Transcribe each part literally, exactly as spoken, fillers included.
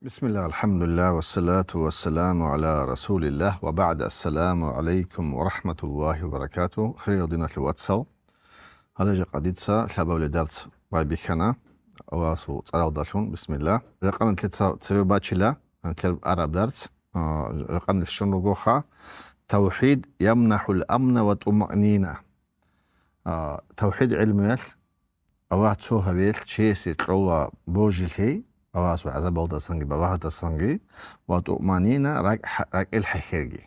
Бисмилла, алхамдулилла, вассалату вассаламу гӀала расулилла, ва багӀд, ассаламу гӀалайкум ва рахматуллахи ва баракату. Хириял диналъул вацал, гьале жакъа дица лъабабилеб дарс байбихьана Аллагьасул цӀаралдалъун. Бисмилла. Жакъа нилъеца цебе бачила, нилъер араб дарс, а, жакъа нилъ щун ругоха, тавхӀид ямнахӀул амна ва тумаънина. А, тавхӀид гӀилмуялъ Аллагь цо гьавиялъ чиясе кьола божилъи, Аллагьасул гӀазабалдасанги балагьаздасанги ва тумаънина ракӀ-, ракӀил хӀехьерги.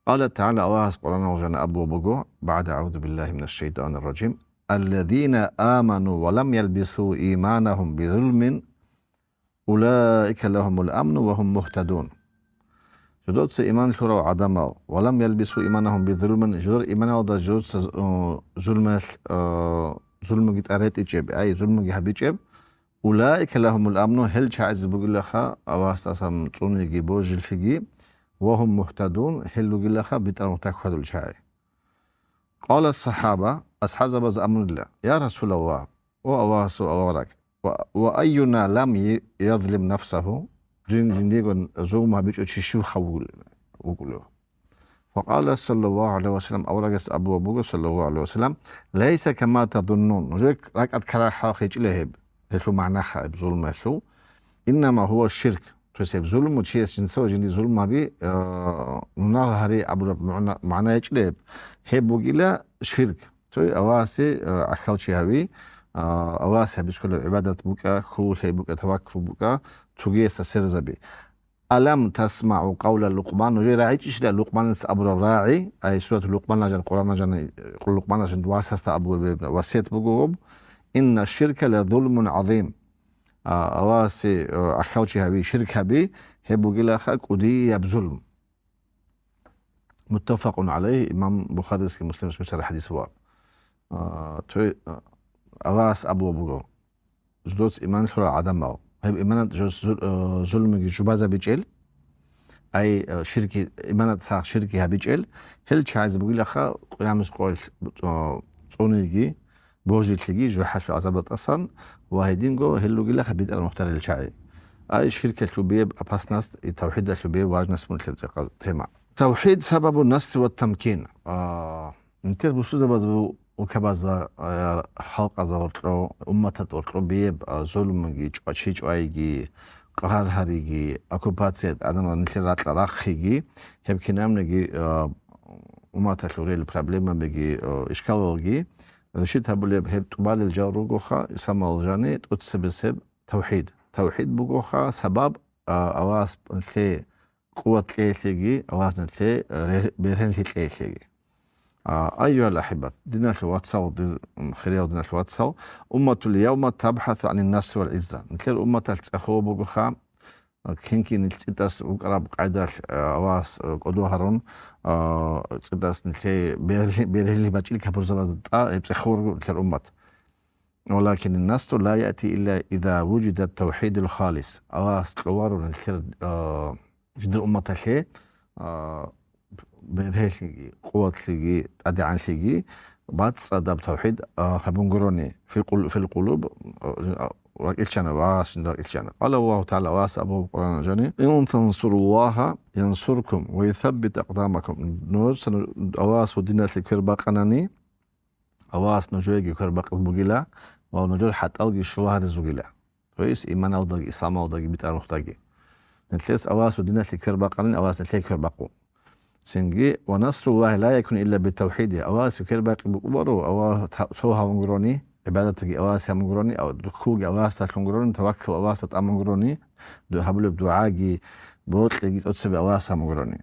Къала тагӀала, Аллагьас Къуръаналъ жана абулеб буго, багӀда агӀузу биллагьи минаш шайтӀанир ражим, «Аллазина аману ва лам ялбису иманагьум бизулмин, улаика лагьумул амну ва гьум мухтадун». Жидеца иман лъурал гӀадамал, «ва лам ялбису иманагьум бизулмин», жидер иманалда жидеца, э, зулмалъ, э, зулмуги тӀаретӀичӀеб, ай, зулмуги гьабичӀеб, «улаика лагьумул амну», гьел чагӀизе бугилаха Аллагьасдасан цӀуниги божилъиги, «ва гьум мухтадун», гьел ругилаха битӀараб нухда хьвадулел чагӀи. Къала сахаба, асхӀабзабаз абунила: «Я Расулаллагь, о Аллагьасул авараг, ва, ва айюна лам язлим нафсагьу?» Жин-, жиндиего зулму гьабичӀо чи щивха вугулев? Факъала саллаллагьу гӀалайгьи ва саллам, аварагас абулеб буго, саллаллагьу гӀалайгьи ва саллам: «Лайса кама тазуннун», нужер ракӀад ккарахъалъ гьечӀила гьеб, гьелъул магӀнаха гьеб зулмуялъул. «Иннама гьува ширк». То есть гьеб зулму, чияс жинцаго жинди зулму гьаби, э, мунагь гьари абураб магӀна, магӀна гьечӀила гьеб. Гьеб бугила ширк. То есть Аллагьасе, э, гӀахьалчи гьави, э, Аллагьасе гьабизе кколеб гӀибадат букӀа, хьул лъей букӀа, таваккул букӀа, цогиясда сверизаби. «Алам тасмагӀу къавла Лукъман», нужер рагӀичӀищила Лукъманаца абураб рагӀи, ай, суратул Лукъман жан, Къуръан жан, Лукъман жан васасда абулеб васият буго гьеб: «Инна ширка ла зулмун гӀазим». А, Аллагьасе, э, гӀахьалчи гьави, ширк гьаби, гьеб бугилаха кӀудияб зулм. Муттафакъун гӀалайгьи, имам Бухаридасги Муслимас бицараб хӀадис буго. А, той, а, Аллагьас абулеб буго: «Жидеца иман лъурал гӀадамал, гьеб иманат жос зу-, э, зулмуги жубазабичӀел, ай, э, ширки, иманат сах ширки гьабичӀел, гьел чагӀизе бугилаха къиямас къоялъ, э, цӀуниги, божилъиги, жужахӀалъул гӀазабалдасан ва гьединго гьел ругилаха битӀараб нухда хьвадулел чагӀи». Ай, ширкалъул бияб опасность, и тавхӀидалъул бияб важность мун лъеб тема. Тавхид сабабу наср ва тамкин. А, нилъер бусурбабазул укабазда, а, халкъазда гьоркьо, умматалда гьоркьо бияб, а, зулмуги, чӀва-, чи чӀвайги, къагьар гьариги, оккупация, адамал нилъер ракьа рахъиги, гьеб кинабниги, а, умматалъул рел проблемабиги, а, ишкалалги решить гьабулеб гьеб тӀубалел жал ругоха, исламалъул жани тӀоцебесеб тавхид. Тавхид бугоха сабаб, а, Аллагьас нилъее къуват кьеялъеги, Аллагьас нилъее ре-, бергьенлъи кьеялъеги. А, айюгьал ахӀиббат, диналъул вацал, дир, м, хириял диналъул вацал, умматул явма табхӀасу гӀанин наср вал гӀизза. Нилъер умматалъ цӀехолеб бугоха, а, кин-кин нилъ цӀидас вукӀараб къайдалъ, а, Аллагьас, а, кӀодо гьарун, а, цӀидас нилъее бергьли-, бергьенлъи бачӀил капурзабазда тӀа, гьеб цӀехолеб буго нилъер уммат. «Валакин ан-насру ла яъти илла иза вужида тавхидул халис». Аллагьас кьоларо нилъер, а, жиндир умматалъе, а, бергьелъиги, къуватлъиги, тӀадегӀанлъиги, бацӀцӀадаб тавхид, а, гьабунгурони, фил къул-, фил къулуб, а, ракӀилъана, ва жиндир ракӀилъана. Къала Аллагьу ТагӀала, Аллагьас абу Къуръан жани: «Ин тансуруллагьа янсуркум ва юсаббит акъдамакум». Нужеца Аллагьасул диналъе квер бакъанани, Аллагьас нужееги квер бакъиз бугила ва нужер хӀатӀалги щула гьаризугила. То есть иманалдаги, исламалдаги, битӀараб нухдаги. Нилъеца Аллагьасул диналъе квер бакъанин, Аллагьас нилъее квер бакъу. Цинги: «Ва насруллагьи ла якуну илла битавхиди». Аллагьасе квер бакъи букӀубаро, Аллагь та-, цо гьавунгурони, гӀибадатги Аллагьасе гьамунгурони, ав-, хьулги Аллагьасдалъунгурони, таваккал Аллагьасда тӀамунгурони, ду-, гьабулеб дугӀаги, бокьиги тӀоцебе Аллагьасе гьамунгурони.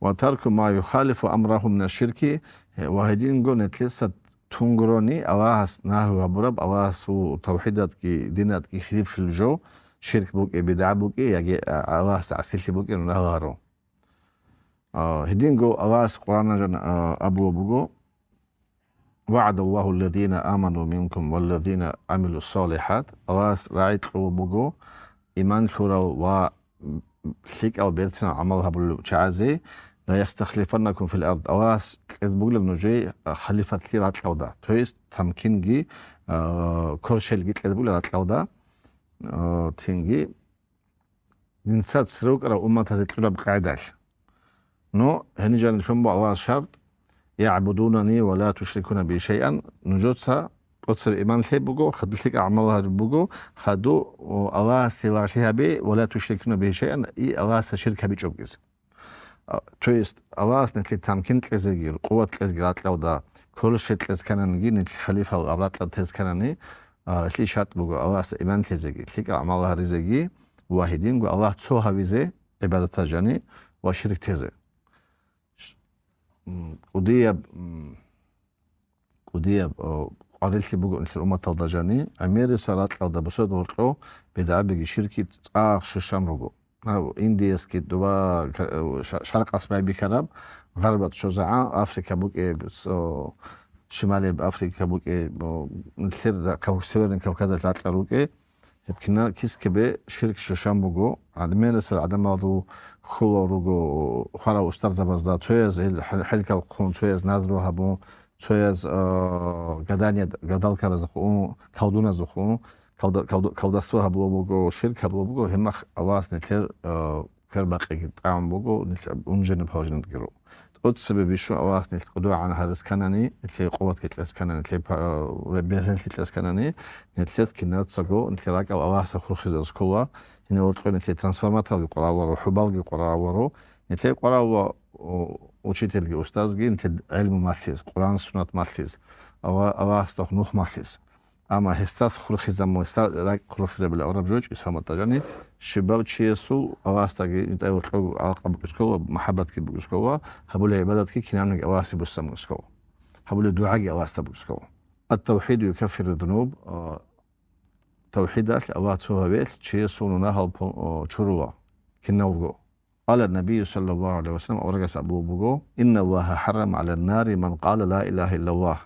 «Ва тарку ма юхалифу амрагьу минаш-ширки», ва гьединго нилъеца тунгурони Аллагьас нагьу гьабураб, Аллагьасул тавхидатги динатги хилифлъи жо, ширк букӀи, бидгӀа букӀи, яги, а, Аллагьасда гӀасилъи букӀи, нагьу гьаро. А, гьединго Аллагьас Къуръана жан, а, абулеб буго: «ВагӀадаллагьу аллазина аману минкум валлазина гӀамилус-салихӀат». Аллагьас рагӀи кьолеб буго иман лъурал ва лъикӀал берцинал гӀамал гьабулел чагӀазе: «Ла ястахлифаннакум фил ард». Аллагьас кьезе бугила нужее халифатлъи ракьалда, то есть тамкинги, а, коршелги кьезе бугила ракьалда, а, цинги Дица церекъарал умматазе кьураб къагӀидалъ. Ну, гьениб жаниб лъун буго Аллагьас шарт: «ЯгӀбудунани ва ла тушрикуна би шайъан», нужеца тӀоцебе иман лъей буго, хадур лъикӀал гӀамал гьари буго, хадур, о, Аллагьасе лагълъи гьабе, «ва ла тушрикуна бигьи шайъан», и Аллагьасда ширк гьабичӀеб гьез. А, то есть, Аллагьас нилъее тамкин кьезеги, къуват кьезеги ракьалда, кколеб щай кьезе ккананиги, нилъ халифал абракьалда тезе кканани, а, лъи шарт буго Аллагьасда иман лъезеги, лъикӀал гӀамал гьаризеги ва гьединго Аллагь цо гьавизе, гӀибадаталда жаниб ва ширк тезе. Ш-, м, кӀудияб, м, кӀудияб, о, къварилъи буго нилъер умматалда жаниб, гӀемерисел ракьалда бусад гьоркьоб бидгӀабиги ширкги цӀакъ щущан руго. Гьав Индиясги ва ка-, ша-, Шаркъалъ байбихьараб, Гъарбат щвезегӀан, Африка букӀи, о, Шималияб Африка букӀи, о, нилъер да-, Кав-, Северный Кавказалъ ракьал рукӀи, гьеб кина-, кискабе ширк щущан буго. ГӀадамерасел гӀадамалда хьулал руго хварав устарзабазда, цояз гьел хӀел-, хӀелкал хъун, цояз назру гьабун, цояз, а, гадание, гадалкабазухъ ун, колдуназухъ ун, колда-, колда-, колдовство гьабулеб буго, ширк гьабулеб буго, гьебмехалъ Аллагьас нилъер, а, квербакъиги тӀамун буго, нилъ унжинаб-гьалжинабги руго. ТӀоцебе бищун Аллагьас нилъ кӀудиял гӀан гьаризе кканани, нилъее къуватги кьезе кканани, нилъее па-, бергьенлъи кьезе кканани, нилъеца кинацаго нилъер ракӀал Аллагьасда хурхизазе ккола, гьенив гьоркьоб нилъее трансформаторалги къваригӀунаро, хӀубалги къваригӀунаро, нилъее къваригӀунаро, о, учительги, устазги нилъее гӀелму малъизе, Къуръан-суннат малъизе, Алла-, Аллагьасдехун нух малъизе. Амма гьесдаса хурхизабун, гьесда ракӀ хурхизабилан абураб жо гьечӀо, Исламалда жаниб, щибав чиясул Аллагьасдаги жинда гьоркьоб гӀалакъа букӀине ккола, мухӀаббатги букӀине ккола, гьабулеб гӀибадатги кинабниги Аллагьасе буссун букӀине ккола, гьабулеб дугӀаги Аллагьасда букӀине ккола. Ат-тавхиду юкаффиру зунуб, а, тавхидалъ, Аллагь цо гьавиялъ чиясул мунагьал пу-, а, чурула киналго. Къала набийю саллаллагьу гӀалайгьи ва саллам, аварагас абулеб буго: «Инналлагьа хӀаррама гӀалан-нари ман къала ла илагьа иллаллагь».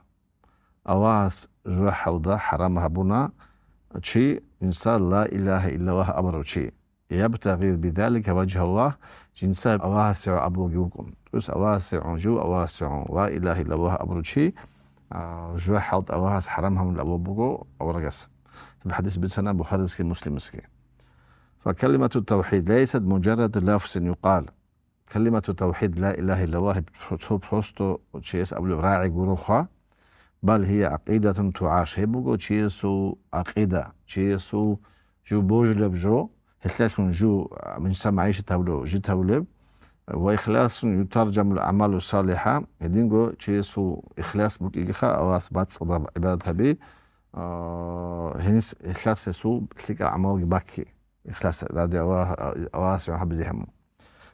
Аллагьас жужахӀалда хӀарам гьабуна чи, жинца ла илагьа иллаллагь абурав чи, ябтагъи бизалика важгьаллагь, жинца Аллагьасе гӀоло абулебги вукӀун. То есть Аллагьасе гӀоло, жив Аллагьасе гӀоло ла илагьа иллаллагь абурав чи, а, жужахӀалда Аллагьас хӀарам гьабуна абулеб буго аварагас. Гьеб хӀадис бицана Бухаридасги Муслимасги. Факалимату тавхид лайсат муджарраду лафзин юкъал. Калимату тавхид, ла илагьа иллаллагь, гьеб цо просто чияс абулеб рагӀи гуроха, бал гьия гӀакъидатун тугӀаш, гьеб буго чиясул гӀакъида, чиясул жив божулеб жо, гьелъалъун жив, а, инсан магӀишат гьабулев, жит гьабулеб, ва ихласун ютаржамул гӀамалу салихӀа, гьединго чиясул ихлас букӀигиха, Аллагьас бацӀцӀадаб гӀибадат гьаби, а, гьениса ихлас гьесул лъикӀаб гӀамалги бакки. Ихлас ради Аллагь, Аллагьасе гьабизе гьамун.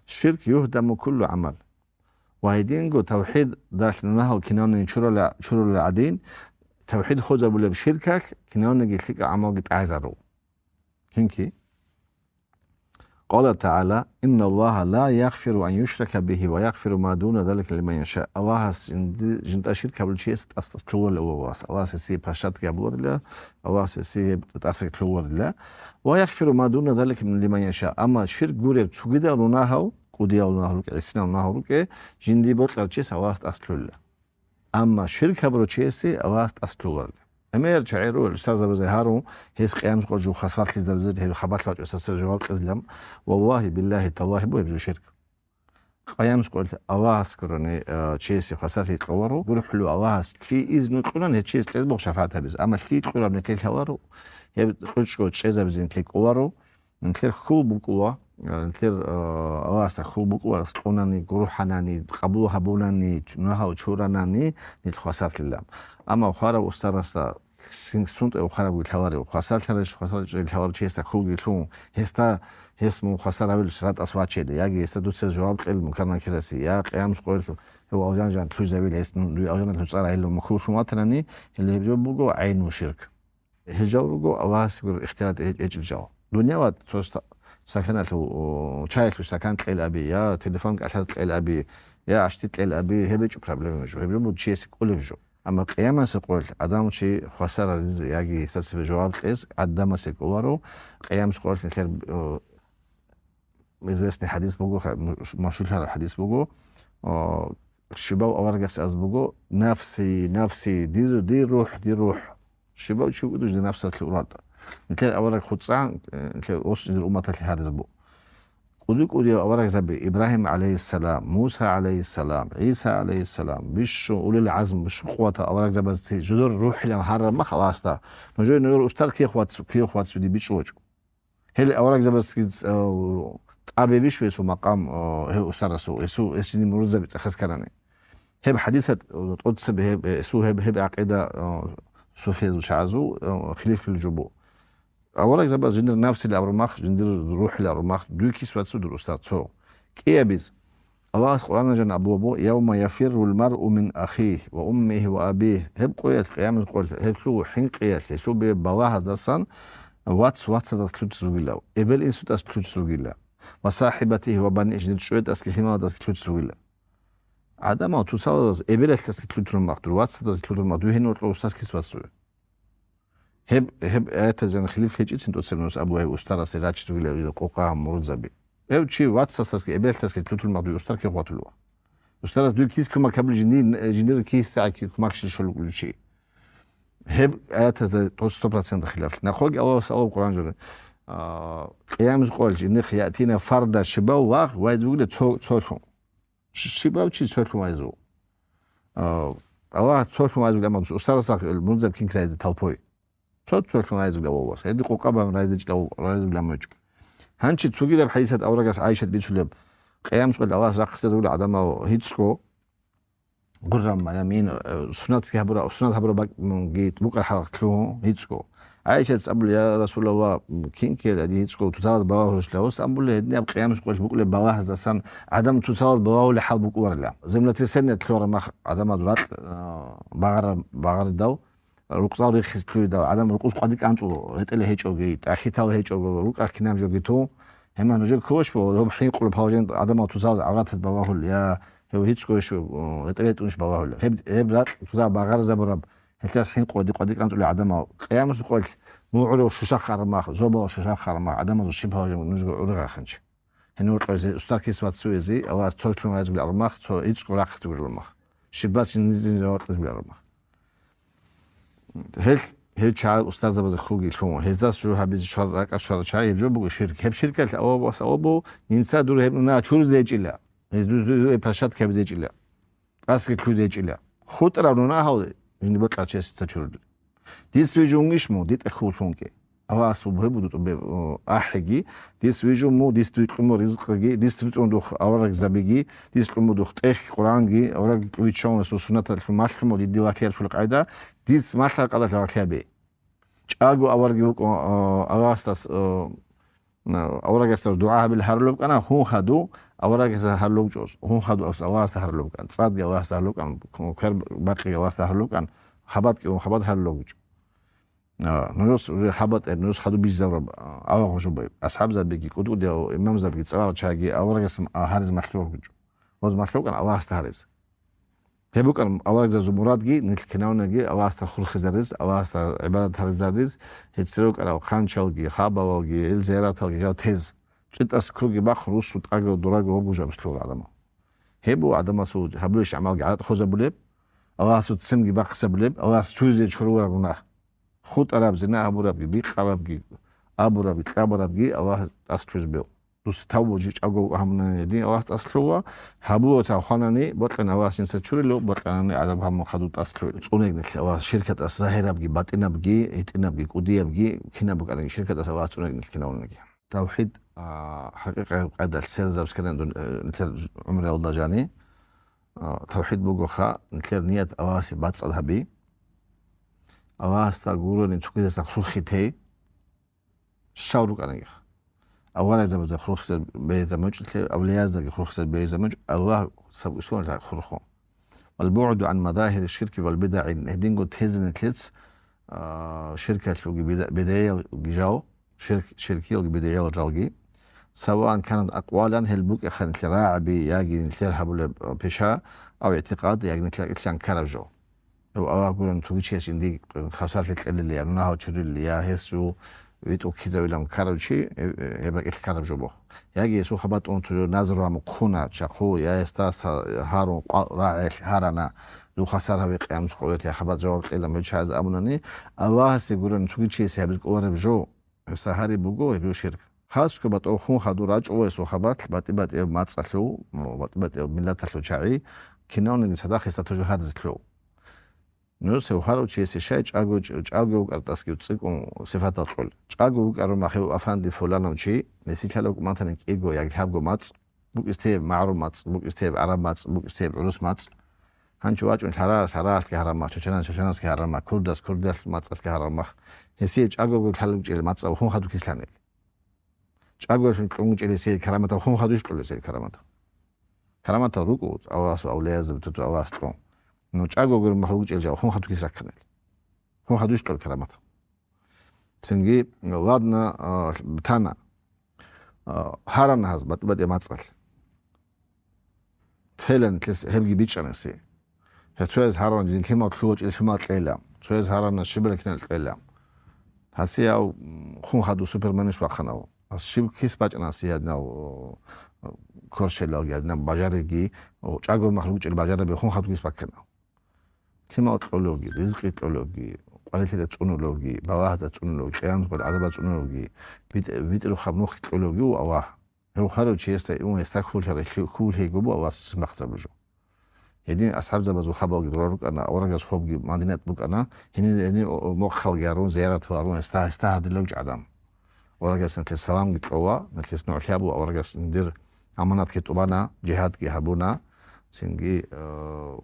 Ширк югьдаму куллу гӀамал. Ва гьединго тавхидалъ мунагьал кинавниги чурала-, чурулел гӀадин, тавхид хвезабулеб ширкалъ кинавниги лъикӀаб гӀамалги тӀагӀизару. Кинки? Къала тагӀала: «Инналлагьа ла ягъфиру ан юшрака бигьи ва ягъфиру ма дуна залика лиман яша». Аллагьас жинди-, жинда ширк гьабулев чиясда тӀас-тӀас лъугьарила Аллагьас. Аллагьас гьесие пашатги гьабуларила, Аллагьас гьесие гьеб тӀасги лъугьарила. «Ва ягъфиру ма дуна залика лиман яша». Амма ширк гуреб цогидал мунагьал, кӀудиял мунагьал рукӀе, гӀисинал мунагьал рукӀе, жинди бокьарав чиясе Аллагьас тӀас лъугьарила. Амма ширк гьабурав чиясе Аллагьас тӀас лъугьарила. ГӀемер чагӀи ругел, устарзабазе гьарун, гьес къиямас къо жо хвасарлъизабизе гьеб хабар вачӀо, гьесда жаваб кьезилан. Валлагьи, биллагьи, таллагьи, бу гьеб жо ширк. Къиямас къоялъ Аллагьас гурони, а, чиясе хвасарлъи кьоларо, гурхӀулев Аллагьас лъие изну кьунан гьев чияс кьезе буго шафагӀат гьабизе. Амма лъие кьураб нилъее лъаларо, гьеб кьучӀго чӀезабизе нилъее кӀоларо, нилъер хьул букӀула, а, нилъер, а, Аллагьасда хьул букӀула, кьунани, гурхӀанани, къабул гьабунани, мунагьал чуранани нилъ хвасарлъила. Амма хварав устарасда син-, сунтӀа хварабги лъаларев, хвасарлъарав, хвасарлъарав лъаларев чиясда хьулги лъун, гьесда, гьес мун хвасар гьавилищ ратӀас вачейилан, яги гьесда дуца жаваб кьел Мункар-Накирасе, я къиямас къоялъ гьев алжан-жан лъугьизавила, гьес мун дуе алжаналъур цӀар гьайилан мухьуллъун ватанани, гьеле гьеб жо буго гӀайну ширк. Гьел жал руго Аллагьасе гуро ихтилат гьечӀел жал. Дуняват цо ста-, стаканалъув, о, чаялъул стакан кьел аби, я телефон кӀалъаз кьел аби, я гӀащтӀи кьел аби, гьеб гьечӀо проблема жо. Гьеб жо буго чиясе кӀолеб жо. Амма къиямасеб къоялъ адам чи хвасар гьаризе яги гьесда цебе жаваб кьез гӀадамасе кӀоларо, къиямасеб къоялъ нилъер, о, известный хӀадис буго, ха-, м-, машгьурлъараб хӀадис буго, о, щибав аварагас аз буго: «Нафси, нафси, дир, дир рухӀ, дир рухӀ». Щибав чи вугев дир нафсалъе урал? Нилъер авараг хутӀун, э, нилъер ос-, нилъер умматалъе гьаризе буго. КӀуди-кӀудияв аварагзаби, Ибрагьим гӀалайгьиссалам, Муса гӀалайгьиссалам, ГӀиса гӀалайгьиссалам, бищун улул гӀазм, бищун къуватал аварагзабазцин жидер рухӀилан гьарараб мах Аллагьасда, нужее нужер устар киев вац-, киев вацӀцӀуди бичӀчӀулачӀо. Гьел аварагзабазги, э, тӀаб гьебищ гьесул макъам, э, гьев устарасул, гьесул, гьес жиндир муридзаби цӀехез кканани? Гьеб хӀадисат, э, тӀоцебе гьеб, э, гьесул гьеб, гьеб гӀакъида, э, суфиязул чагӀазул, э, хилифлъулеб жо буго. Аварагзабаз жиндир нафсил абураб мах, жиндир рухӀил абураб мах, дуе киев вацӀцӀуди дур устар цо. КӀиабиз. Аллагьас Къуръана жан абулабу: «Явма яфиррул маръу мин ахихи ва уммихи ва абихи». Гьеб къоялъ, къиямат къоялъ, гьелъул хӀинкъиялъ, гьелъул бе балагьаздасан вац вацаздаса лъутиз вугилав, эбел инсудаса лъутиз вугила, ва сахибатихи ва банихи, жиндир чӀужуялдасаги лъималаздасаги лъутиз вугила. ГӀадамал цоцаздаги эбелалъдасаги лъутулеб мах, дур вацаздасаги лъутулеб мах, дуе гьенив гьоркьов устарас киев вацӀцӀуе. Гьеб, гьеб аятазул хилиф гьечӀин тӀоцебе нуж абула гьев устарасе рачиз вугилан къокъа муридзаби. Гьев чи вацасдасаги эбелалъдасаги лъутулеб мах дуе устар киев ватулев? Устарас дуе киев кумек гьабулев жиндир, жиндир киев сагӀи кумекщин щолев чи? Гьеб аятазда тӀоцебе сто процент хилаф. Нахъоги Аллагьас абулеб Къуръан жо, а, къиямат къоялъ жиндихъ ятина фарда, щибав лагъ вайз вугилан цо-, цолъун. Щ-, щибав чи цолъун вайзул? А, Аллагь цолъун вайзул аман, устарасахъ муридзаб кин райзе талпой. Цо цолъун райзул авалас. Гьедин къокъа бан райзе чӀлав-, райзул амочӀ. Гьанчи цогидаб хӀадисат аварагас ГӀайшат бицулеб, къиямат къоялъ Аллагьас рахъизе ругел гӀадамал гьицӀго, гъуррам, ямин, э, сунатги гьабура-, сунат гьабураб бакӀги букӀар хӀалахъ лъугьун гьицӀго. ГӀайшаца абула: «Я Расулаллагь, кин ккела гьадин гьицӀго цоцалаз балагьулищ лагьас?» Амбула: «Гьединаб къиямат къоялъ букӀулеб балагьаздасан гӀадамал цоцалаз балагьулеб хӀал букӀуларила. Землетрясение лъугьараб мах, гӀадамал ракь, а, багъараб, багъаридал, рукъзал риххизе лъугьидал, гӀадамал рукъуз къватӀи кӀанцӀула, ретӀел гьечӀоги, тӀахьитал гьечӀого, рукӀалъ кинаб жоги тун, гьеб мах нужер кколищ, гьеб хӀинкъулеб гьал жен гӀадамал цоцалаз гӀавратаз балагьулел, я гьев гьицӀго иш, ретӀел гьечӀунищ балагьулел. Гьеб, гьеб ракь цоцазда багъаризабураб, гьелъас хӀинкъулел къватӀи кӀанцӀулел гӀадамал къиямасул къоялъ мугӀрул шушахъ араб мах, зобалал шушахъ араб мах, гӀадамазул щиб гьал жен нужго гӀуригъахъинчи. Гьенив кьозе устар киев вацӀцӀуезе, Аллагьас цолъун райзул араб мах, цо гьицӀго рахъизе гурелъул мах. Щибас жиндир-жиндир ракъизе гурелъул мах. Гьел, гьел чагӀи устарзабазда хьулги лъун, гьездас жо гьабизе щвар-, ракӀалде щварал чагӀи гьеб жо буго ширк. Гьеб ширкалъ авабас авабу, нинца дур гьеб мунагь чуризе гьечӀила. Гьез дур, дур, дур, прощать гьабизе гьечӀила. ТӀасги лъугьизе гьечӀила. ХутӀараб мунагь гьав, жиндир бокьарав чиясда чурулел. Дис вижун вугищ мун, дитӀа хьул лъунги. Аллагьас гьеб буго тӀубе, о, ахӀиги, дис вижун мун, дис дуе кьун мун ризкъиги, дис ритӀун дух аварагзабиги, дис кьун мун дух тӀехь, Къуръанги, авараг кьувиччалун гьесул суннаталъул малъун мун, диде лагълъиялъул къайда, диц малъарал къадалъ лагълъи гьабе. ЧӀаго аварги вукӀун, о, Аллагьасдас, о, На, аварагасда дугӀа гьабил гьарулеб кӀана, гьун хаду аварагасда гьарулеб чӀоз, гьун хаду Аллагьасда гьарулеб кӀан, цӀадги Аллагьасда гьарулеб кӀан, квер бакъиги Аллагьасда гьарулеб кӀан, хабатӀги гьун хабат гьарулеб чӀо. А, нужес уже хабатӀ гьеб, нужес хаду бижизабураб, а, авараг жубай. АсхӀабзабиги, кӀудкӀудиял имамзабиги, цӀаларал чагӀиги аварагасда гьариз махлугъ гьечӀо. Гьез махлугъ кӀан Аллагьасда гьариз. Гьеб букӀан аварагзабазул мурадги, нилъ кинавниги Аллагьасда хурхизариз, Аллагьасда гӀибадат гьаризариз, гьесие рукӀарал хъанчалги, хабалалги, ил зияраталги жал тез. ЦӀитӀас круги бахъун руссу тӀагав, дурагав гьабулеб жо абулеб гӀадамал. Гьеб буго гӀадамасул гьабулеб гӀамалги гӀадат хвезабулеб, Аллагьасул ццемги бахъизабулеб, Аллагьас чуризе чурулараб мунагь. ХутӀараб, зина гьабурабги, бикъарабги, абурабги, кьабурабги Аллагьас тӀаса лъугьизе бегьу. Дус тавбу жичӀаго гьабунани гьедин Аллагьас тӀаса лъугьула, гьабула цал хванани, бокьани Аллагьас жинца чурила, бокьанани гӀазаб гьабун хадуб тӀаса лъугьула. ЦӀунегнилъ Аллагьас ширкатас загьирабги, батӀинабги, гьитӀинабги, кӀудиябги, кинаб букӀаниги ширкатас Аллагьас цӀунегнилъ кинавниги. Тавхид, а, хӀакъикъи къайдалъ серзабсканан дун, э, нилъер гӀумруялда жани. А, тавхид бугоха, нилъер ният Аллагьасе бацӀцӀад гьаби. Аллагьасда гурони цогидасан хурхитей. Щал рукӀанигиха. Аварагзабазда хурхизар бегьизаб мучӀ, авлияздаги хурхизар бегьизаб мучӀ, Аллагь саб ислам хурхун. Вал бугӀду гӀан мазагьири ширки вал бидагӀи, гьединго тезе нилъец, а, ширкалъулги бида-, бидагӀиялги жал, ширк-, ширкиялги бидагӀиял жалги. Саваан канат акъвалан, гьел букӀаха нилъер рагӀаби, яги нилъер гьабулеб, а, пиша, ав игӀтикъад, яги нилъер иллъан ккараб жо. Гьев Аллагь гурони цоги чияс жиндие хвасарлъи кьелилан, я мунагьал чурилан, я гьесул витӀу ккизавилан ккарав чи, гьеб, гьеб ракӀалъ ккараб жо буго. Яги гьесул хабатӀун цо жо назру гьамун хъуна, чахъу, я гьесда са-, гьарун къвал рагӀалъ гьарана, дун хвасар гьаве къиямасеб къоялъ, я хабат жаваб кьела, мел чагӀаз абунани, Аллагьасе гурони цоги чиясе гьабиз кӀолареб жо, гьеб са гьари буго, гьеб жо ширк. Хасго батӀов хун хадур рачӀула гьесул хабалъ батӀи-батӀияб мацӀалъул, батӀи-батӀияб миллаталъул чагӀи, кинавниги цадахъ гьесда тужу гьарзелъул. Нус гьев гьарав чиясе щай чӀаго, чӀаго вукӀар тӀасги цӀикӀкӀун сифатал кьол. ЧӀаго вукӀарав махев афанди фуланав чи, гьесие лъала вукӀун матани кӀиго яги лъабго мацӀ, букӀистеб магӀру мацӀ, букӀистеб гӀараб мацӀ, букӀистеб гӀурус мацӀ. Гьанчо вачӀун лъарас гьаралъги гьараб мах, чачанас чачанасги гьараб мах, курдас курдалъ мацӀалъги гьараб мах. Гьесие чӀаго лъала вукӀарал мацӀав хун хадур кислъанил. ЧӀагоялъун кьун вукӀарал гьесие караматал хун хадуш кьолел гьесие караматал. Караматал рукӀу Аллагьасул авлиязе бутӀу Аллагьас кьун. Ну чӀаго гур мах рукӀарал жал хун хадур кис ракканил. Хун хадуш кьол караматал. Цинги, ладна, а, тана. А, гьарана гьаз батӀи-батӀи мацӀалъ. Телан лъес гьебги бичӀчӀанаси. Гье, цояз гьаран жин лъимал лъугьа чӀел лъимал кьела. Цояз гьарана щибала кинал кьела. Гьасияв, м, хун хадур супермениш вахъанав. Ас щиб кис бачӀана гьасие гьадинав, о, коршелалги, гьадинаб бажариги, о, чӀаго мах рукӀарал бажараби хун хадур кис баккана. Лъимал кьолевги, ризкъи кьолевги, къварилъида цӀунулевги, балагьазда цӀунулевги, къиямасеб гӀазабазда цӀунулевги, битӀ-, битӀрухъаб нух кьолевги ву Аллагь. Гьев гьарав чиясда ун гьесда хьулъарай хьу-, хьул гьейго бу Аллагьас махзаб жо. Гьедин асхӀабзабазул хабалги дора рукӀана, аварагас гьобги Мадинат букӀана, гьенир, гьенир о-, о-, мохъалги гьарун, зияратал гьарун, гьесда, гьесда гьардилев чи гӀадан. Аварагас нилъер саламги кьола, нилъер нугӀлъи абула, аварагас нилъер аманатги тӀубана, жигьадги гьабуна, цинги, э,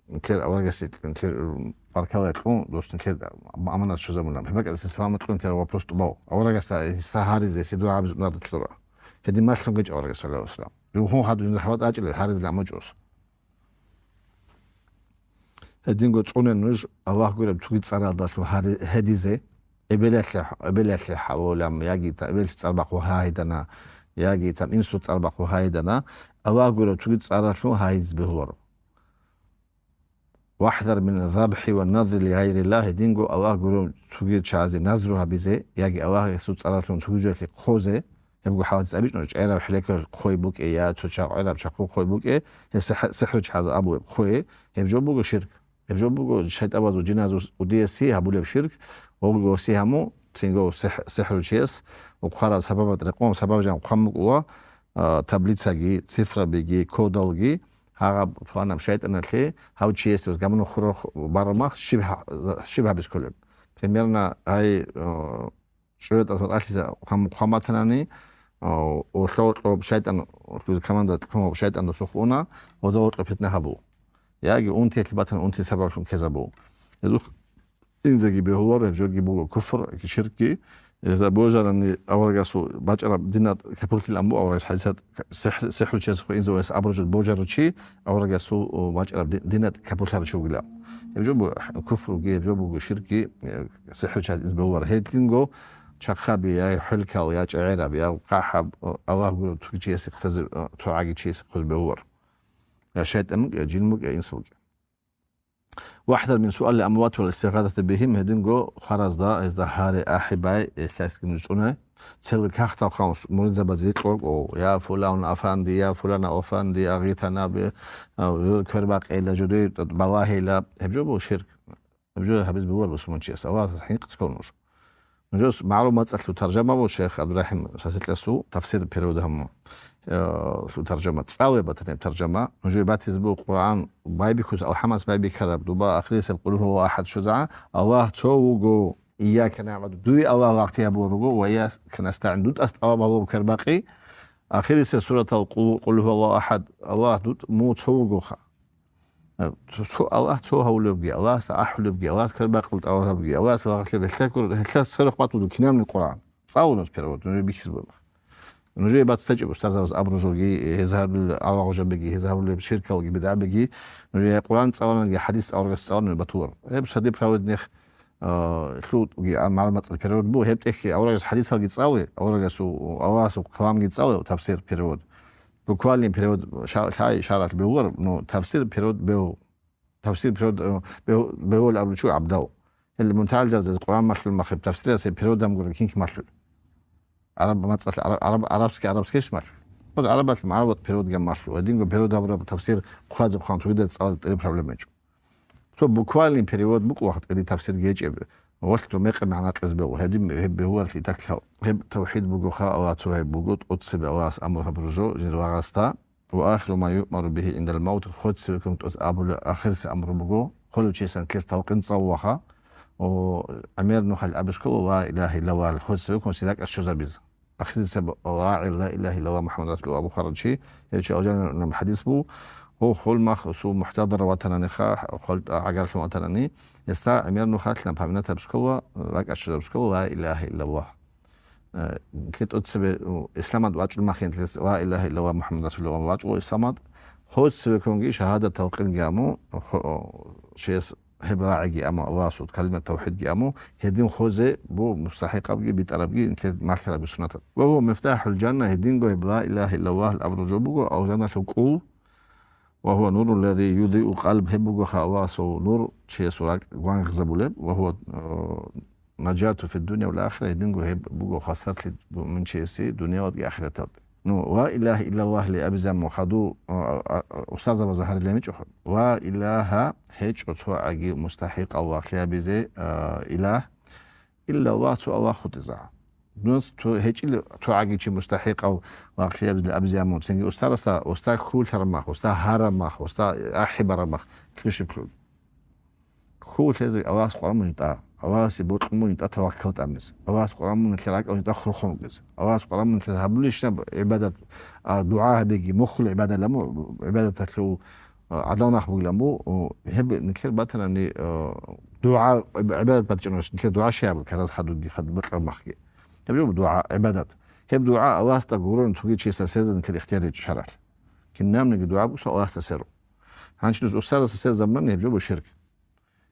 нилъер аварагас нилъер баркала кьун, дос нилъер аманат щвезабуна. БакӀалдасан саламат кьун нилъер вопрос тӀубав. Аварагасда гьесда гьаризе, гьесие дугӀа гьабизе унар рилълъура. Гьедин малъун гьечӀо аварагас, саллаллагьу гӀалайгьи ва саллам. Жив хун хадур жинда хабар тӀачӀила, гьаризила амачӀос. Гьединго цӀуне нуж Аллагь гуреб цоги цӀаралдалъун гьари-, гьедизе, эбелалъе, эбелалъе хӀалолам, яги та эбелалъе цӀар бахъул гьагьидана, яги та инсул цӀар бахъул гьагьидана, Аллагь гуреб цоги цӀаралъун гьагьидизе бегьуларо. «ВахӀзар мин забхӀи ва назри ли гъайриллагь», гьединго Аллагь гуреб цоги чагӀазе назру гьабизе, яги Аллагьасул цӀаралъун цоги жоялъе хъозе, гьебго хӀалат цӀабичӀо, чӀераб хӀелеко хъой букӀе, я цо чагӀ-, гӀераб чахъу хъой букӀе, гьес сихӀ-, сихӀру чагӀазе абулеб хъое, гьеб жо буго ширк. Гьеб жо буго шайтӀабазул жиназул удиясе гьабулеб ширк, гьогосе гьаму, цинго сихӀ-, сихӀру чияс, ухъараб сабабат рекъон сабаб жан хъван букӀула, а, таблицаги, цифрабиги, кодалги, гьагъаб пуланаб шайтӀаналъе гьав чиясе гамуна хурахъ барамах щиб гьа-, щиб гьабиз кколеб. Примерно, гьай, а, ЧӀоятӀал ватӀалъизе хъван-, хъван батанани, а, улъа-улъа шайтӀан, улъузе команда лъун шайтӀан досухъ уна, гьода-гьоркьа питна гьабу. Яги унтиялъе батани, унти сабаблъун ккезабу. Гьезухъ инзеги бегьуларо, гьеб жоги буго куфр, ширкги. Гьезда божарани аварагасул бачӀараб динат капурлъилан бу аварагас хӀадисат сихӀ-, сихӀручиясухъе инзе вес абружуд божаручи аварагасул, о, бачӀараб ди-, динат капурлъаручи вугила. Гьеб жо бу-, куфруги, гьеб жо буго ширкги, э, сихӀручияс инзе бегьуларо. Гьединго чахъаби, я хӀелкал, я чӀегӀераб, я къахӀаб, о, Аллагь гуреб цоги чиясе хъезе, о, цо гӀаги чиясе хъезе бегьуларо. Я шайтӀан вукӀа, я жин вукӀа, я инс вукӀа. «ВахӀзар мин суали амват вал истигъазати бигьим», гьединго хваразда, гьезда гьаре ахӀи бай, гьелъасги нуж цӀуне. Цел кагътал хъамус муридзабазе рикьоркӀо, я фулан афанди, я фулана афанди, агъитана бе, а, квербакъила, жодой балагьила, гьеб жо буго ширк. Гьеб жо гьабиз бугар бусурманчияс. Аллагьас хӀинкъиз ккол нуж. Нужес магӀрумат цӀалъу таржама ва шейх ГӀабдурахӀим Сасилъасул тафсир перевод гьаму, э, лъу таржама. ЦӀале батаниб таржама. Нужее батиз бу Къуръан байбихьуз, алхӀамас байбихьараб, дуба ахирисеб Къул гьува ахӀад щвеза, Аллагь цо вуго, ийяка нагӀбуду, дуе Аллагь лагъти гьабуларуго, ва ийяка настагӀин, дутӀас тӀалаб гьабулаб квербакъи, ахирисеб суратал Къул, Къул гьува ахӀад, Аллагь дут-, мун цо вугоха. Цо, цо Аллагь цо гьавулебги, Аллагьасда ахӀулебги, Аллагьас квербакъул тӀалабги, Аллагьас лагълъи гьелъа-, гьелъа церехъ батулду кинабни Къуръан. ЦӀалунас перевод, нужее бихьиз бугеб. Нужее бацӀцӀечӀеб устарзабаз абружуги, гьез гьарулел авагъужабиги, гьез гьарулеб ширкалги, бидгӀабиги, нужее Къуръан цӀаланаги, хӀадис аварагас цӀаланаги батулар. Гьеб сади праведных, а, лъугьги, а, мармацӀал перевод бу, гьеб тӀехьги аварагас хӀадисалги цӀале, аварагасул, Аллагьасул каламги цӀале, тафсир, перевод. Буквальный перевод ша-, лъай шаралъ бегьулар, ну, тафсир перевод бегьу. Тафсир перевод, э, бегьу-, бегьул абручу абдал. Гьел мутагӀалимзабазе Къуръан малъул махиб тафсирас гьеб переводам гуро кинки малъул. Араб мацӀалъ, араб, араб, арабский, арабскийш малъул. Хъуз арабалъ, арабат переводган малъул. Гьединго перевод абураб тафсир хъвазе хъван тугида цӀалаб тӀире проблема гьечӀо. Цо буквальный перевод букӀу вахт кьеди тафсир гьечӀеб. Валъго мекъи магӀна кьезе бегьу. Гьедин гьеб бегьуларелъи итаклъал. Гьеб тавхӀид бугоха, Аллагь цо гьеб буго, тӀоцебе Аллагьас амру гьабураб жо жиндир лагъасда. Ва ахиру ма юъмару бигьи гӀиндал мавт, хвецеве ккун тӀоцебе абулеб ахирисеб амру буго, холев чиясда нилъеца талкъин цӀалулаха. О, гӀемер нухалъ абизе ккола, ла илагьа иллаллагь, хвецеве ккун сиракӀа щвезабизе. Ахирисеб рагӀи ла илагьа иллаллагь МухӀаммад расулуллагь абухъарав чи, гьев чи алжанаб хӀадис буго, гьев хвел мах цо мухӀтадар ватананиха, хвел гӀагарлъун ватанани, гьесда гӀемер нухалъ напоминать гьабизе ккола, ракӀа щвезабизе ккола ла илагьа иллаллагь. Э, нилъер тӀоцебе, у, исламалде вачӀун махин нилъер ла илагьа иллаллагь МухӀаммад расулуллагь вачӀула исламалде, хвецеве ккунги шагьадат талкъинги гьабун, хо-, о, чияс гьеб рагӀиги гьабун, Аллагьасул калима тавхӀидги гьабун, гьедин хвезе буго мустахӀикъабги битӀарабги нилъер малъараб суннатаб. Ва гьува мифтахӀул жанна, гьединго гьеб ла илагьа иллаллагь абураб жо буго алжаналъул кӀул. Ва гьува нурул лази юдиу къалб, гьеб бугоха Аллагьасул нур, чиясул ракӀ гвангъизабулеб. Ва гьува, э, наджату фид дунья вал ахира, гьединго гьеб буго хвасарлъи муъминчиясе дуниялалдаги ахираталдаги. Ну, ла илагьа иллаллагьли абизе гьабун хадуб, а, а, а, устарзабазда гьарилан гьечӀоха. Ла илагьа, гьечӀо цо гӀаги мустахӀикъав лагълъи гьабизе, а, илагь, иллаллагь, цо Аллагь хутӀизегӀан. Дун цо гьечӀила цо гӀаги чи мустахӀикъав лагълъи гьабизе абизе гьабун, цинги устарасда, уста хьулараб мах, уста гьараб мах, уста ахӀи бараб мах, лъущиблъун. Хьул лъезе Аллагьас къвараб мун жинда. Аллагьасе бокьун мун жинда таваккал тӀамизе. Аллагьас къвараб мун нилъер ракӀал жинда хурхун вукӀизе. Аллагьас къвараб мун нилъер гьабулищинаб гӀибадат, а, дугӀа гьабиги, мухъулеб гӀибадат ламу, гӀибадаталъул, а, гӀадал нах бугилан бу, о, гьеб нилъер батанани, а, дугӀа, гӀибадат батичӀунаш, нилъер дугӀа щай абули, казас хадуги, хадуб бакьараб махги. Гьеб жо дугӀа, гӀибадат. Гьеб дугӀа Аллагьасда гурун цоги чиясда серзе нилъер ихтияр гьечӀо шаргӀалъ. Кинабниги дугӀа буса Аллагьасда серу. Гьанчи дуца устарасда сер заман гьеб жо бу ширк.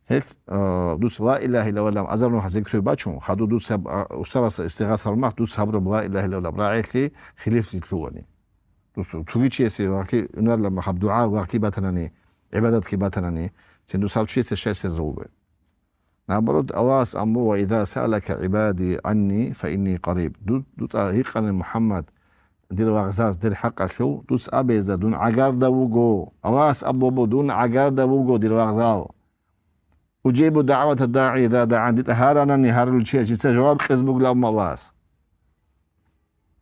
Гьел, а, дуца ла илагьа иллаллагь азар нухалъ зикру бачун, хадуб дуца гьаб, а, устарасда истигъаса гьабураб мах, дуца гьабураб ла илагьа иллаллагь рагӀилъи хилифлъи лъугьани. Дуца цоги чиясе вагьлъи унарилан мах гьаб дугӀа вагьлъи батанани, гӀибадатлъи батанани, цин дуца гьав чиясе щай сер завубе? Наоборот, Аллагьас амбу: «Ва иза саалака гӀибади гӀанни, фа инни къариб». Ду-, дуда гьикъани, МухӀаммад, дир вагъзаз, дир хӀакъалъул, дуц абе гьезда, дун гӀагарда вуго. Аллагьас абулеб буго, дун гӀагарда вуго, дир вагъзал. «Уджибу дагӀвата дагӀи иза дагӀан», дида гьаранани гьарулев чиясе жаваб кьезе бугилан Аллагьас.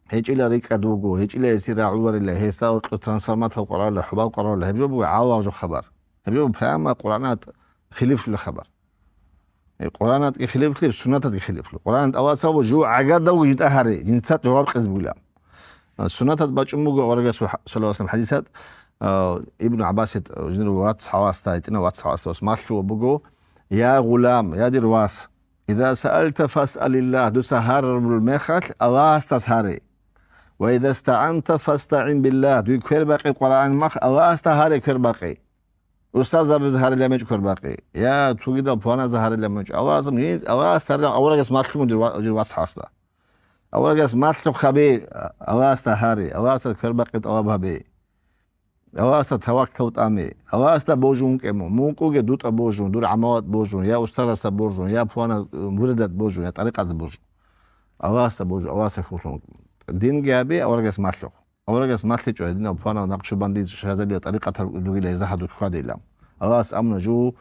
ГьечӀила рикӀкӀад вуго, гьечӀила гьесие рагӀуларила, гьесда гьоркьоб трансформатор къварарила, хӀубал къварарила, гьеб жо буго гӀалал жо хабар. Гьеб жо прямо Къуръанат хилифлъула хабар. Э, Къуръанатги хилифлъи, суннататги хилифлъи. Къуръанат Аллагьас абу жо гӀагарда вуго жинда гьаре, жинца жаваб кьезе бугилан. А, суннатат бачӀун буго аварагас, саллаллагьу гӀалайгьи ва саллам, хӀадисат, а, Ибну ГӀаббасид, жиндир вац гьавасда, гьитӀинав вац гьавасда, вас малъула буго: «Я гъулам, я дир вас, иза саалта фасъалиллагь», дуца гьарулеб мехалъ, Аллагьасдас гьаре. «Ва иза стагӀанта фастагӀин биллагь», дуе квербакъи къварагӀан мах, Аллагьасда гьаре квербакъи. Устарзабазда гьарилан гьечӀо квербакъи. Я цогидал пуланазда гьарилан гьечӀо. Аллагьас, Аллагьасда гьарилан аварагас малъун дир ва-, дир вац гьавасда. Аварагас малъухъ гьабе, Аллагьасда гьаре, Аллагьасда квербакъи тӀалаб гьабе. Аллагьасда таваккал тӀаме, Аллагьасда божун вукӀе мун, мун вукӀуге дуда божун, дур гӀамалат божун, я устарасда божун, я пуланав, э, муридат божун, я тӀарикъатда божун. Аллагьасда божун, Аллагьасда хьулъун вукӀе мун. Динги гьабе, аварагас малъухъ. Аварагас малъичӀо гьединал пуланав Накъшубанди, Шазалиял тӀарикъатал ругила гьезда хадуб хьвадилан. Аллагьас амруна жо,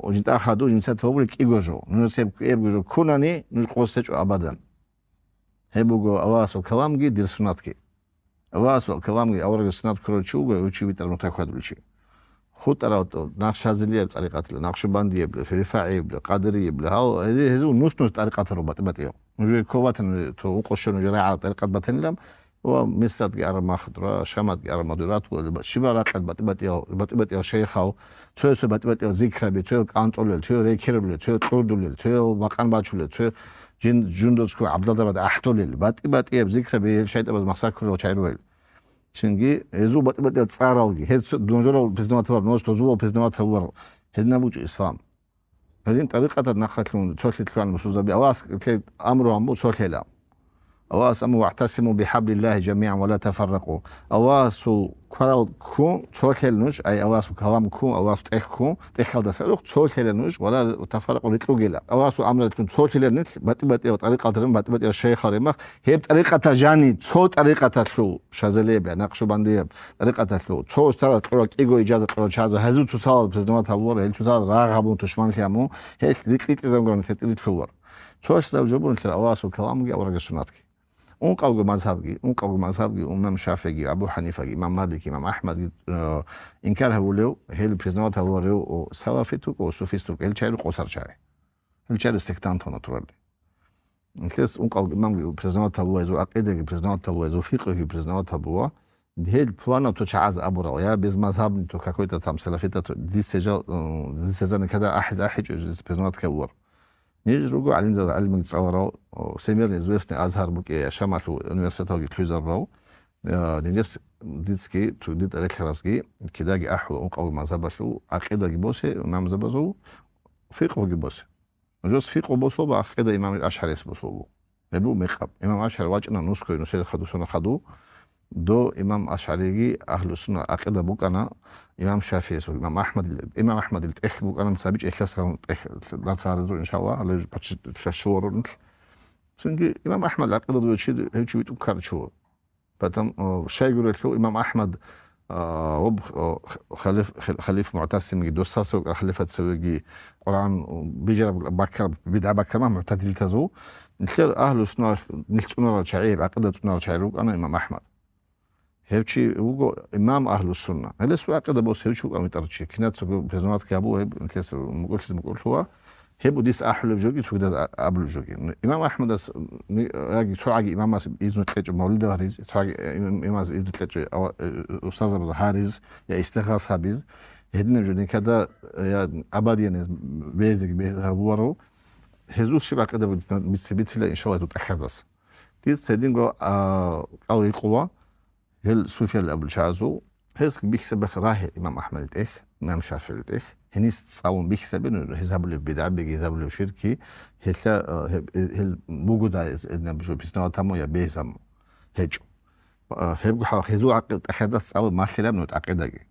жинда хадуб, жинца тавбули кӀиго жо. Нужеца гьеб кӀиябго жо ккунани, нуж къосичӀо абадан. Гьеб буго Аллагьасул каламги дир суннатги. Аллагьасул каламги аварагасул суннат ккурав чи вуго, гьев чи витӀар мутахъадулев чи. ХутӀарав тӀо, Накъшазилияб тӀарикъатла, Накъшубандиябла, РифагӀиябла, Къадириябла, гьав, гьезул нус-нус тӀарикъатал батӀи-батӀиял. Нужее кколеб батани, то ункъо щуго нужее рагӀараб тӀарикъат батанилан, ва Мисратги араб мах дура, Шаматги араб мах дура, ратулел ба-, щибаб ракьалда батӀи-батӀиял, батӀи-батӀиял шайихал, цоясул батӀи-батӀиял зикраби, цоял кӀанцӀулел, цоял рекерулел, цоял кьурдулел, цоял макъан бачулел, цоял жин-, жундуз ккун гӀабдалзабад ахӀдолел, батӀи-батӀияб зикраби гьел шайтӀабаз махсар ккурал чагӀи ругел. Цинги гьезул батӀи-батӀиял цӀаралги, гьез цо-, дунжурал признавать гьавар, нос дозулал признавать гьавар, гьединаб бучӀо ислам. Гьедин тӀарикъатал нахъралъун цолъи лъугьана бусурбаби, Аллагьас лъе-, амру гьабун цолъила. Аллагьас аму: «ВагӀтасиму бихӀаблиллагьи жамигӀан ва ла тафарракъу». Аллагьасул кварал ккун цолъел нуж, ай Аллагьасул калам ккун, Аллагьасул тӀехь ккун, тӀехьалдаса гӀурухъ цолъела нуж ва ла тафарракъу, рикьугела. Аллагьасул амралъун цолъела нилъ, батӀи-батӀиял тӀарикъатал рин, батӀи-батӀиял шайхал римах, гьеб тӀарикъатал жани, цо тӀарикъаталъул, шазалияб, накъшубандияб тӀарикъаталъул, цо устарас кьурал кӀиго ижаза кьурал чагӀазул, гьезул цоцалал признавать гьавулар, гьел цоцалал рагъ гьабун, тушманлъи гьамун, гьел рикь-рикьизаб гурони лъетӀилитлъулар. Цо чиясда жо бугин лъила Аллагьасул каламги аварагасул суннатги. Ункъавго мазгьабги, ункъавго мазгьабги, имам ШафигӀиги, Абу ХӀанифаги, имам Маликги, имам АхӀмадги, э, инкар гьавулев, гьел признавать гьавуларев, о, салафит вукӀо, суфист вукӀо, гьел чагӀи къосар чагӀи. Гьел чагӀи сектант вана турали. Нилъес ункъавго имамги признавать гьавула, гьезул гӀакъидаги признавать гьавула, гьезул фикъгьиги признавать гьавула. Гьел пуланав цо чагӀаз абурал, я безмазгьабный то какой-то там салафита то, дица жал, э, дица за никогда ахӀиз ахӀичӀо, признавать гьавулар. Ниж руго гӀалимзабаз гӀилмуги цӀаларал, о, всемирно известный Азгьар букӀи, Шамалъул университеталги лъугӀизарурал, э, нижес дицги, ту-, дида релълъаразги, кидаги ахӀула ункъавго мазгьабалъул гӀакъидаги босе, имамзабазул фикъгьуги босе. Нужес фикъгьу босулеб, гӀакъида имам АшгӀарияс босулеб. Гьеб буго мекъаб. Имам АшгӀари вачӀана нусгой нусида хадусана хаду. До имам АшгӀариги агьлу-сунна гӀакъида букӀана имам ШафигӀиясул, имам АхӀмадил, имам АхӀмадил тӀехь букӀана цабичӀ, гьелъас гьаниб тӀехь дарс гьаризул, иншаллагь, гьале почти лъаб щугьарун. Цинги имам АхӀмад гӀакъида дуе чи, гьев чи витӀун ккарав чи вуго. Поэтому, э, щайгурелъул имам АхӀмад, э, ва б-, э, х-, халиф-, хил-, халиф МугӀтасимги, досаса вукӀар халифат цевеги, Къуръан бижараб баккараб, бидгӀа баккараб мугӀтазилтазул, нилъер агьлу-сунна, нилъ цӀунарал чагӀи, гьеб гӀакъида цӀунарал чагӀи рукӀана имам АхӀмад. Гьев чи вуго имам агьлу-сунна. Гьелесул гӀакъида бос гьев чи вукӀан витӀарав чи. Кинацаго признавать гьабула гьеб, нилъеца мукӀурлъизе мукӀурлъула. Гьеб дудес ахӀулеб жоги, цогидаз а-, абулеб жоги. Ну, имам АхӀмадас, ну, яги цогӀаги имамас изну кьечӀо мавлидал гьариз, цогӀаги, э, имам-, имамас изну кьечӀо ава-, э, устазабаз гьариз, я истигъас гьабиз, гьединаб жо никада, э, я абадиянез безеги бе-, гьавуарав, гьезул щиб гӀакъида биц-, биц-, бицила, иншаллагь, дуда тӀахьазас. Дица гьединго, а, кӀал гьикъула, гьел суфиял абул чагӀазул, гьез бихьизабеха рагьи имам АхӀмадил тӀехь, имам ШафигӀил тӀехь, гьениса цӀалун бихьизабе, ну, гьез гьабулеб бидгӀабиги, гьез гьабулеб ширкги, гьелъа, э, гьеб-, э, гьел бугодай, э, наб жо признавать гьаму я бегьизаб гьечӀо. Э, гьебго хӀал, гьезул гӀакъи-, тӀахьазда цӀалун малъилаб ну гӀакъидаги.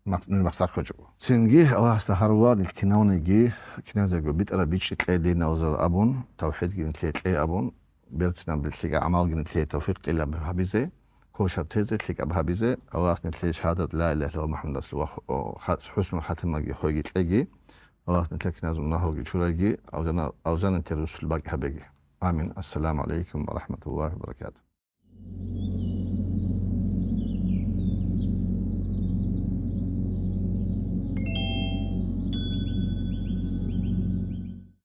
Мах-, ну, махсар ккочӀого. Цинги Аллагьасда гьарула нилъ кинавниги, киназего битӀараб бичӀчӀи кье диналзал абун, тавхӀидги нилъее кье абун, берцинаб лъикӀаб гӀамалги нилъее тавфикъ тӀилаб гьабизе, кошаб тезе, лъикӀаб гьабизе, Аллагьас нилъее шагьадат ла илагьа иллаллагь МухӀаммадасул ва ху-, о, ха-, хӀуснулхӀатимаги хойги кьеги, Аллагьас нилъер киназул мунагьалги чураги, алжана-, алжанатер русул бакӀ гьабеги. Амин. Ассаламу гӀалайкум ва рахӀматуллагьи ва баракатугь.